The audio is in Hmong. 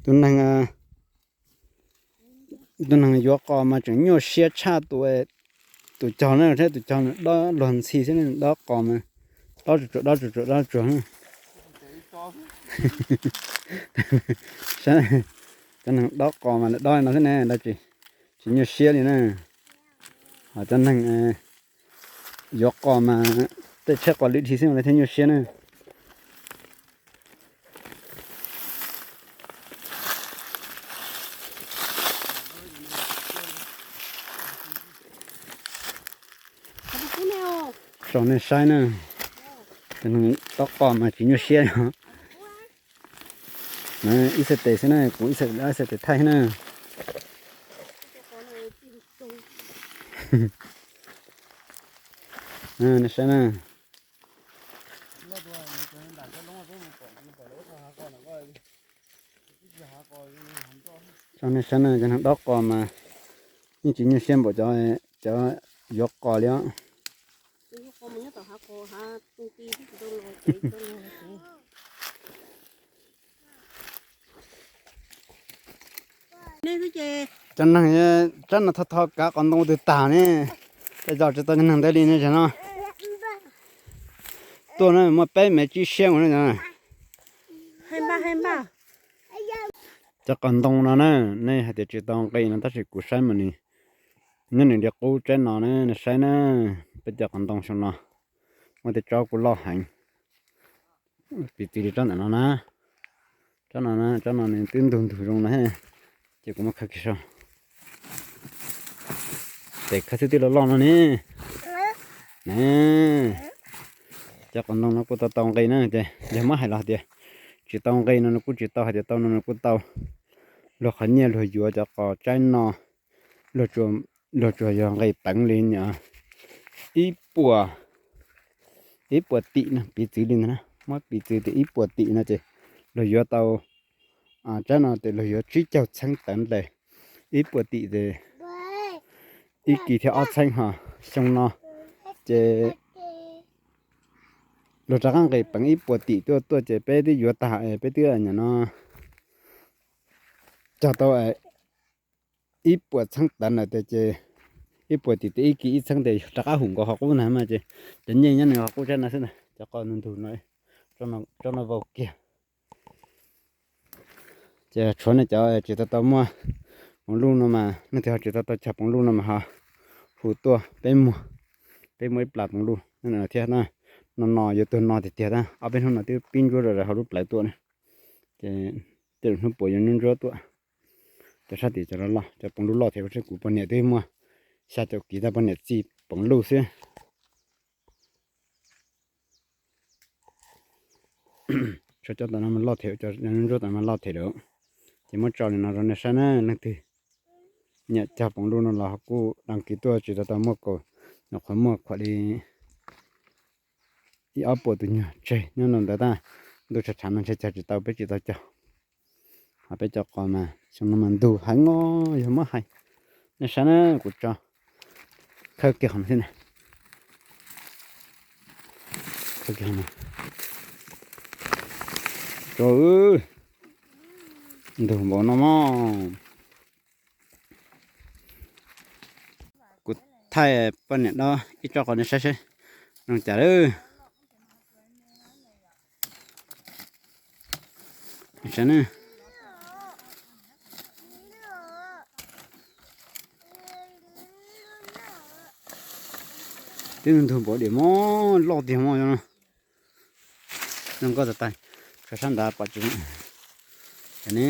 Tus neeg, tus neeg yuav qos mas tseem nyuaj siab tshaj tus, tus cog na, thiab tus cog nws dob luag ntxhi xwb, nws dob qos mas dob tsuag tsuag dob tsuag tsuag dob tsuag. Cov neeg dob qos mas dob no xwb ne, dob tsis, tsis nyuaj siab li na. Ho cov neeg yuav qos mas tej tsheb qos lwj dhi xwb mas lawv thiaj nyuaj siab na. Tso nej saib na, cov neeg dob qos mas tsis nyuaj siab li. Ib txhais tes xwb na, kuv ib txhais tes thaij na. Nej saib na. Tso nej saib na, cov neeg dob qos mas yeej tsis nyuaj siab npaum cov, cov yuav qos li os. Cov neeg tsab no tho tho kav qos ntoo twg tag ne, tej zaum tsis tau cov neeg ntawd li ne, tam no tuaj na muaj peb mev tsib siab mus na. Cov qos ntoo no na, nej hais tias tsis tau nqi no tab sis kuv saib mas nws, nyob nws li qub tsaib no na, nej saib na, peb cov qos ntoo xyoo no muaj tej tsob kuj loj heev. Piv txwv li tsob ntawm no na, tsob no, tsob no nws twb ntug ntug zoo no, ces kuv muab khawb kiag saib. Tes khawb xwb twb loj loj no ne. Cov qos ntoo no kuj tau tau nqi na, ces yog muab hais los tias tsis tau nqi no nws kuj tsis tau, hais tias tau no nws kuj tau. Luag qhov nyiaj luag yuav cov qos tsaib no, luag tsuas yog nqi peev li ib puas, ib puas tim no, piv txwv li ntawd na, muab piv txwv tias ib puas tim no ces luag yuav tau, tsaib no ces luag yuav tsib caug txheeb tawv ntes, ib puas tim ces ib kis thiab ob txheeb ho. Xyoo no ces luag rov qab nqis peev ib puas tim tuaj tuaj ces peb twb yuav tag, peb twb nim no cog tau ib puas txheeb tawv lawm tiag ces ib puas tim tias ib kis ib txheeb tias rov qab hum nkaus qhov qub ntag mas ces cov nyiaj nyob nws qhov qub tsaib no xwb ntag, cov qos ntug ntug no, tsob no vau kiag. Ces tshuav nej cov tsis tau tau muaj poom luj no mas, nej twb ho tsis tau tau cog poom luj no mas ho hu tuaj peb muag, peb muag ib plas poom luj thiab na. No no yuav tuag no tiag tiag na, ob peb hnub no twb pib ntsuab zom zaws hauv lub plawv tuaj na. Ces tej lub hnub puas yuav ntsuab ntsuab tuaj. Cov sab tim cov loj loj, cov poom luj loj thiab, kuv poj niam twb muaj xya caum kiv tag, poj niam txi poom luj xwb. Tshuav cov tom no mas loj thiab, cov ntsuab tom no mas loj thiab lawm. Ces muab tso li no rau nej saib na, leej twg nyiam cog poom luj no los kuj đăng ký tuaj, tsis tau tau muaj kaus, nyuam qhuav muaj khuam li ib ob puas tus nyuag tseg nyob ntawd ntag. Ntuj tshav tshav no ntshe cog tsis tau, peb tsis tau cog. Ho peb cov qos mas xyoo no mas ntug heev os, yog muab hais. Nej saib na, kuv tso khawb kiag qhov no xwb na. Tso, ntug npaum no mog. Kuv thaij poj niam dob ib tsob qos nej saib seb zoo cas lawm. Twb ntug npaum diam mog, loj tiag mog no. Zoo nkauj tas tas, tshuav sab nrad pom tsis ne.